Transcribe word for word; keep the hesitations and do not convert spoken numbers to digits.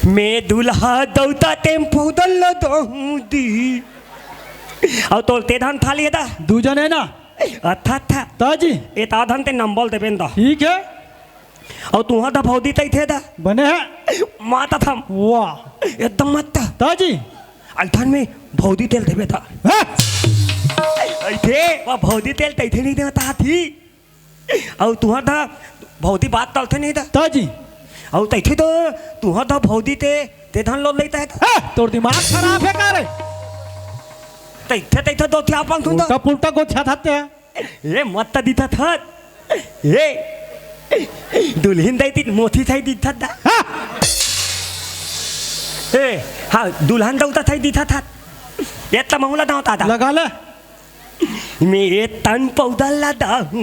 मैं दूल्हा दौता तेम पौदल ल दहूं दी। अउ तोर ते धन थाली हे दा? दू जने ना। अथा, अथा। ताजी। ए ता धन ते नंबल देबेन दा। ठीक हे। अउ तुहा दा भौदी तैथे दा। बने हे। माता थम। वाह। एकदम मत ता। ताजी। अइथन में भौदी तेल देबे दा। हाँ। अइथे, वा भौदी तेल तैथे नहीं देवता थी। अउ तुहा दा भौदी बात तलथे नहीं दा। ताजी। अउ तैथे तो तुहा दा भौदी ते, ते धन लोन लेता है। हाँ, तोर दिमाग खराब हे का रे? तैथे, तैथे दो थी आपन सुन दा। उल्टा पुल्टा गोछा था ते। ए, मत त दिथा थत। ए, दुल्हिन दई ती मोती सही दिथा दा। हाँ। ए, हाँ, दुल्हन दौता सही दिथा थत। ए, त महूला दाव ता दा। लगा ले। मैं ए तन पौधा ला दा हूँ।